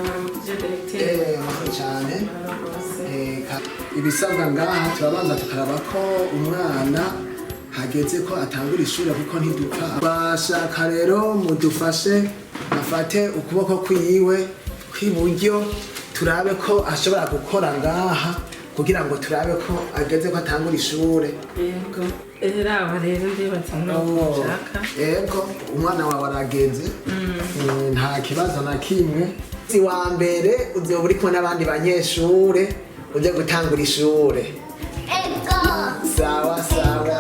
Ndabaramukije, directeur. Amahoro cyane. Amahoro rwose. Ibisabwa ngaha, turabanza tukaraba ko umwana hageze ko atangura ishuri, kuko ntidupfa. Bashaka rero mudufashe afate ukuboko kwiwe kw'iburyo, turabe ko ashobora gukora ngaha, kugira ngo turabe ko ageze ko atangura ishure. Yego, raba rero, ndibaza nuko nshaka. Yego, umwana wawe aragenze. Nta kibazo na kimwe. Si wa mbere uzoba uri kumwe n'abandi banyeshure uje gutangura ishure. Ego. Sawa sawa.